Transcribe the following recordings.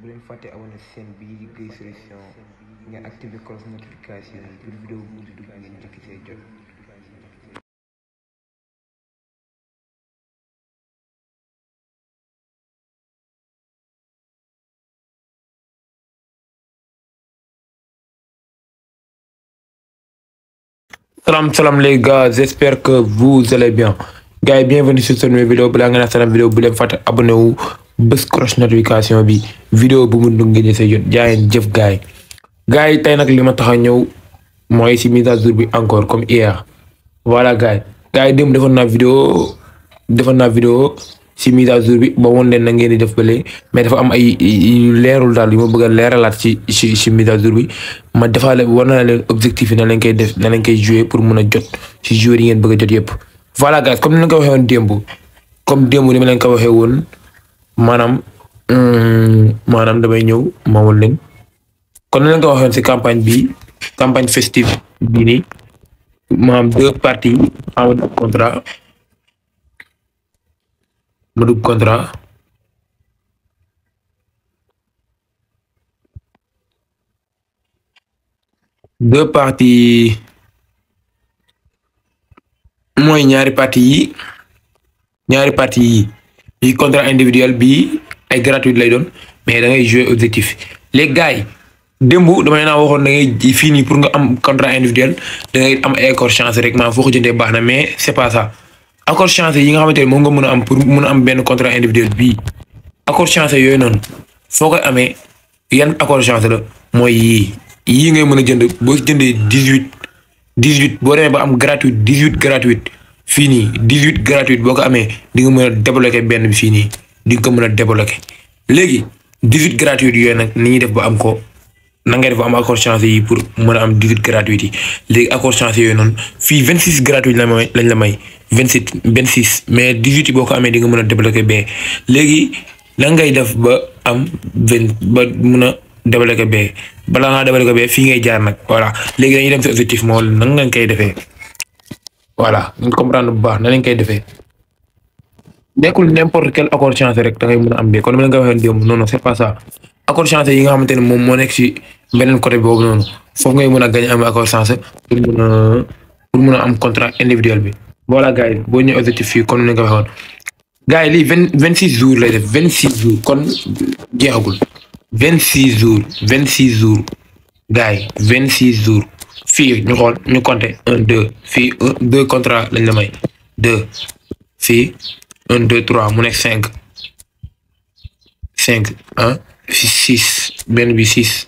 bu leen fàtte abonné seen bii di Gueye Solution nga activé cloche notification yi pour vidéo bu di dugg ngeen njëkk see jot. Salam les gars, j'espère que vous allez bien. Gars, bienvenue sur cette nouvelle vidéo. Balaa nga naan vidéo bu leen fàtte abonné wu bës cloche notification bi vidéo bu mu dugg ngeen see jot jaayeen jëf gars yi. Gars yi tey nag li ma tax a ñëw mooy si mise à jour bi encore comme hier. Voilà gars yi démb defoon naa vidéo si mise à jour bi ba woon leen na ngeen di def bële mais dafa am ay leerul daal yu ma bëgg a leeralaat ci mise à jour bi ma defaale war naa leen objectif yi na leen koy def na leen koy jouer pour mun a jot ci joueurs yi ngeen bëgg a jot yëpp. Voilà gars comme ni ma leen ko waxee woon démb ni ma leen ko waxee woon maanaam damay ñëw ma wol leen kon ni leen ko waxee woon ci campagne festive bii nii maanaam 2 parties en contrat. ma dugg contrat deux parties mooy ñaari parties yi contrat individuel bi ay gratuit lay doon mais da ngay jouer objectif les gars yi démb dama leen waxoon da ngay fii nii pour nga am contrat individuel da ngay am ay accord chance rek maanaam foo ko jëndee baax na mais c'est pas ça. accord chance yi nga xamante ne moom nga mën a am pour mën a am benn contrat individuel bii accord chance yooyu noonu foo koy amee yan accord chance la mooy yii ngay mën a jënd boo jëndee 18 boo demee ba am gratuit 18 gratuit fii nii 18 gratuit boo ko amee di nga mën a débloquer benn bi fii nii di nga ko mën a débloquer léegi 18 gratuit yooyu nag ni ñuy def ba am ko na ngay def ba am accord chance yi pour mën a am 18 gratuit yi léegi accord chance yooyu noonu fii 26 gratuit lañ la may 26 mais 18 boo ko amee di nga mën a débloquer bee léegi lan ngay def ba am 20 ba mën a débloquer bee balaa ngaa débloquer bee fii ngay jaar nag voilà léegi dañuy dem si objectif moo nan nga koy defee voilà nga comprendre bu baax na lañ koy defee nekkul n'importe quel accord chance rek da ngay mën a am bee kon ma la nga waxee démb non c'est pas ça accord chance yi nga xamante ne moom moo nekk si beneen côté boobu noonu foofu ngay mën a gañ am accord chance pour mën a am contrat individuel bi. voilà gars yi boo ñëwee objectif fii kon ni nga waxoon gars yi lii 26 jours lay def 26 jours kon jeexagul 26 jours gars yi 26 jours fii ñu xool ñu compter 1 2 fii 2 contrat lañ la may 2 fii 1 2 3 mu nekk 5 ah 6 benn bi 6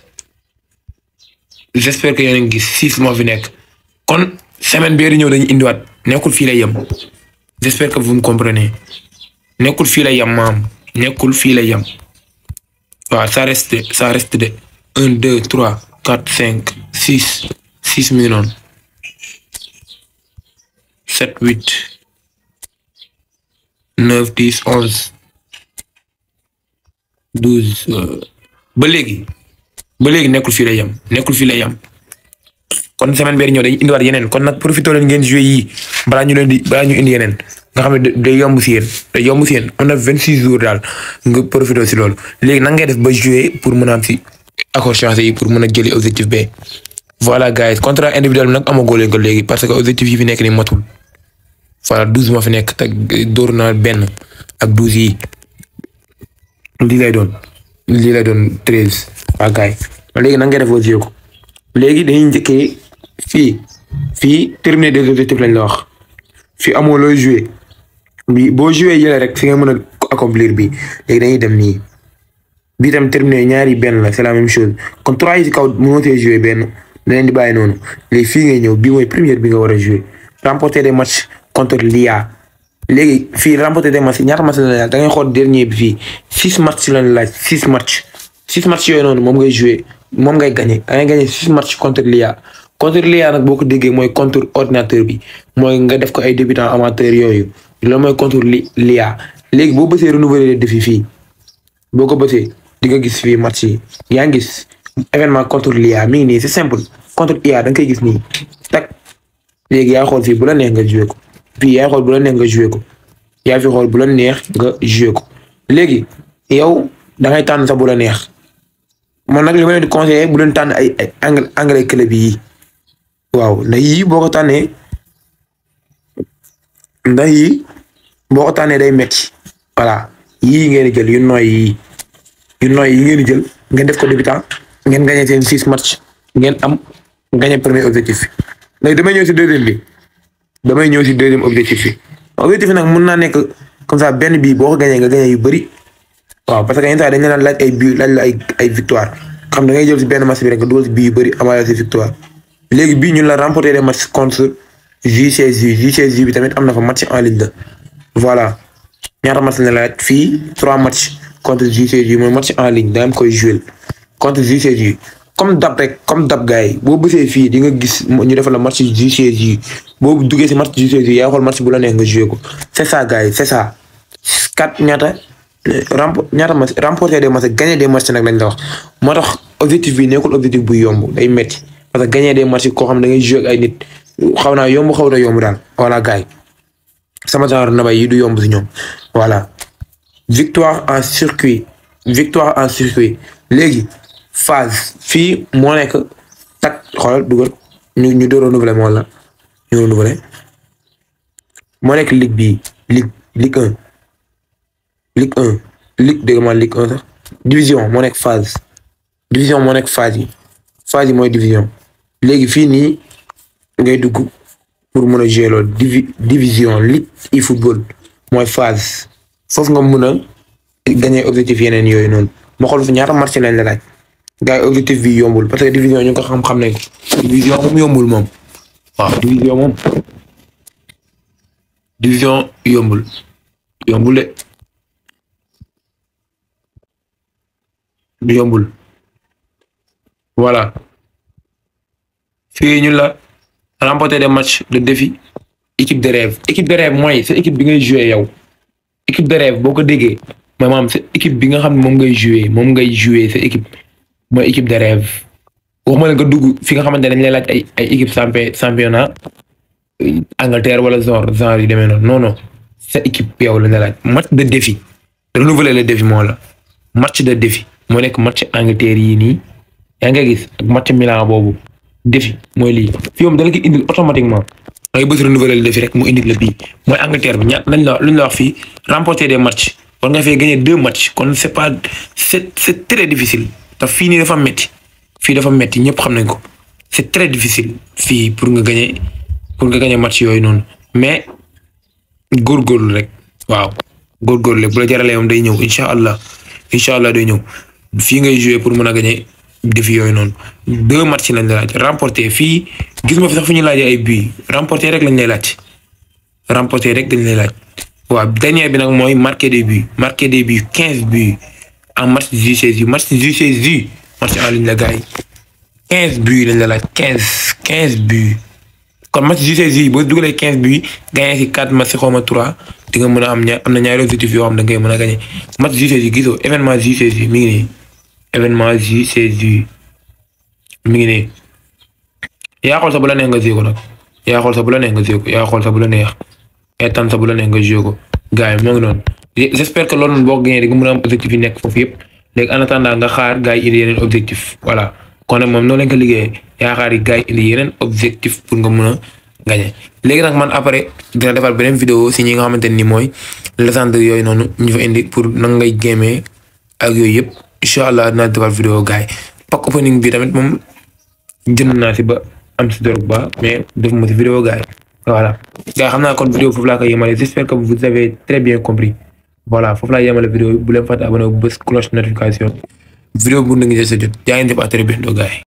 j'espère que yéen a ngi gis 6 moo fi nekk kon semaine bii di ñëw dañuy indiwaat. nekkul fii lay yem j'espère que vous me comprenez nekkul fii lay yem maam nekkul fii lay yem waaw ça reste de 1 2 3 4 5 6 mi ngi noonu 7 8 9 10 11 12 ba léegi nekkul fii lay yem kon semaine bee ñëw dañuy indiwaat yeneen kon nag profité leen ngeen joué yii balaa ñu indi yeneen nga xam ne day yomb si yéen on a 26 jours daal nga profité si loolu léegi nan ngay def ba joué pour mën a am si accord chance yi pour mën a jëli objectif B. voilà gars yi contrat individuel bi nag amagoo leen ko léegi parce que objectif yi fi nekk ni matul voilà 12 moo fi nekk te dóor na benn ak 12 yi lii lay doon 13 waa gars yi léegi nan ngay def ba joué ko léegi dañuy njëkkee fii terminer des objectifs lañ la wax fii amoo looy jouer bi boo jouer yële rek fi nga mën a accomplir bi léegi dañuy dem nii bii tam terminer ñaari benn la c'est la même chose kon 3 yi ci kaw mënoo see jouer benn da leen di bàyyi noonu léegi fii ngay ñëw bii mooy première bi nga war a jouer remporter des matchs contre l'IA léegi fii remporter des matchs ñaata match la laaj da ngay xool dernier bi fii 6 matchs lañ laaj 6 matchs yooyu noonu moom ngay jouer moom ngay gagné da ngay gagné 6 matchs contre l'IA nag boo ko déggee mooy contre ordinateur bi mooy nga def ko ay débutants amateurs yooyu loolu mooy contre l'IA léegi boo bësee renouveler les défis fii boo ko bësee di nga gis fii match yi yaa ngi gis événement contre l'IA mi ngi nii c'est simple contre IA da nga koy gis nii tak léegi yaa xool fii bu la neex nga joué ko fii yaa xool bu la neex nga joué ko yaa fi xool bu la neex nga joué ko léegi yow da ngay tànn sax bu la neex man nag li ma leen di conseiller bu leen tànn ay anglais club yi waaw ndax yii boo ko tànnee day metti voilà yii ngeen di jël yu nooy yi ngeen di jël ngeen def ko débutant ngeen gagné seen 6 match ngeen am gagné premier objectif léegi damay ñëw si deuxième objectif bi objectif nag mun naa nekk comme ça benn bii boo ko gagné nga gagné yu bëri waaw parce que yenn saa dañ leen laaj ay bii laaj la ay victoire xam da ngay jël si benn match bi rek nga dugal si bii yu bëri amaale si victoire léegi bii ñun la remporter des matchs contre JCJ bi tamit am na fa match en ligne la voilà ñaata match la laaj fii 3 matchs contre JCJ mooy match en ligne da am koy jouer contre JCJ comme dab gars yi boo bësee fii di nga gis ñu defal la match JCJ boo duggee si match JCJ yaa xool match bu la neex nga jouer ko c'est ça gars yi c'est ça 4 ñaata match remporter des matchs gagner des matchs nag lañ la wax moo tax objectif bi nekkul objectif bu yomb day metti parce que gagner des matchs koo xam ne da ngay jouer ak ay nit xaw na yomb daal voilà gars yi sama genre nabay yi du yomb si ñoom voilà victoire en circuit léegi phase fii moo nekk tak xoolal dugal ñu door renouveler moo la ñu renouveler moo nekk ligue bii ligue 1 sax division moo nekk phase yi mooy division léegi fii nii ngay dugg pour mën a jouer loolu division ligue e-football mooy phase foofu nga mën a gagner objectif yeneen yooyu noonu ma xool fu ñaata match lañ la laaj gars yi objectif bi yombul parce que division ñu ko xam nañ ko division moom yombul moom waaw division yombul de yombul voilà fii ñu la remporter des matchs de défi équipe de rêve mooy sa équipe bi ngay jouer yow équipe de rêve boo ko déggee maanaam sa équipe bi nga xam ne moom ngay jouer sa équipe mooy équipe de rêve waxuma la nga dugg fi nga xamante ne dañ lay laaj ay équipe championnat Angleterre wala genre yu demee noonu non sa équipe yow la nga laaj match de défi renouveler le défi moo la match de défi moo nekk match Angleterre yii nii yaa nga gis ak match Milan boobu défi mooy lii fii moom da la koy indil automatiquement da ngay bës renouveler le défi rek mu indil la bii mooy Angleterre bi ñaar luñ la wax fii remporter des matchs war nga fee gagner 2 matchs kon c'est très difficile te fii nii dafa metti ñëpp xam nañ ko c'est très difficile fii pour nga gagner match yooyu noonu mais góorgóorlu rek waaw góorgóorlu rek bu la jaralee moom day ñëw incha allah day ñëw fii ngay jouer pour mën a gagner défi yooyu noonu 2 matchs lañ la laaj remporter fii gis ma fi sax fu ñu laajee ay buts remporter rek lañ lay laaj waaw dernier bi nag mooy marquer des buts 15 buts en match JCJ match en ligne la gars yi 15 buts lañ la laaj 15 buts kon match JCJ boo dugalee 15 buts gagné si 4 matchs xaw ma 3 di nga mën a am na ñaari objectifs yoo xam da ngay mën a gagné match JCJ gisoo événement JCJ mi ngi nii événement JCJ mi ngi nii yaa xool sa bu la neex nga joué ko nag yaa xool sa bu la neex nga joué ko yaa xool sa bu la neex tan sa bu la neex nga joué ko gars yi moo ngi noonu j'espère que loolu noonu boo ko gagné di nga mën a am objectif yi nekk foofu yëpp léegi en attendant nga xaar gars yi indi yeneen objectif voilà kon nag moom noonu lañ ko liggéeyee yaa xaar yi gars yi indi yeneen objectif pour nga mën a gagné léegi nag man après dina defal beneen vidéo si ñi nga xamante ni mooy légende yooyu noonu ñu fa indi pour nan ngay gémee ak yooyu yëpp incha allah dinaa defal vidéo gars yi pack opening bi tamit moom jënd naa si ba am si Drogba mais defuma si vidéo gars yi voilà gars xam naa kon vidéo foofu laa koy yemale j'espère que vous avez très bien compris voilà foofu laa yemale vidéo bi bu leen fàtte abonné bu bës cloche notification vidéo bu na ngi sa jot yaa ngi def à très bientôt gars yi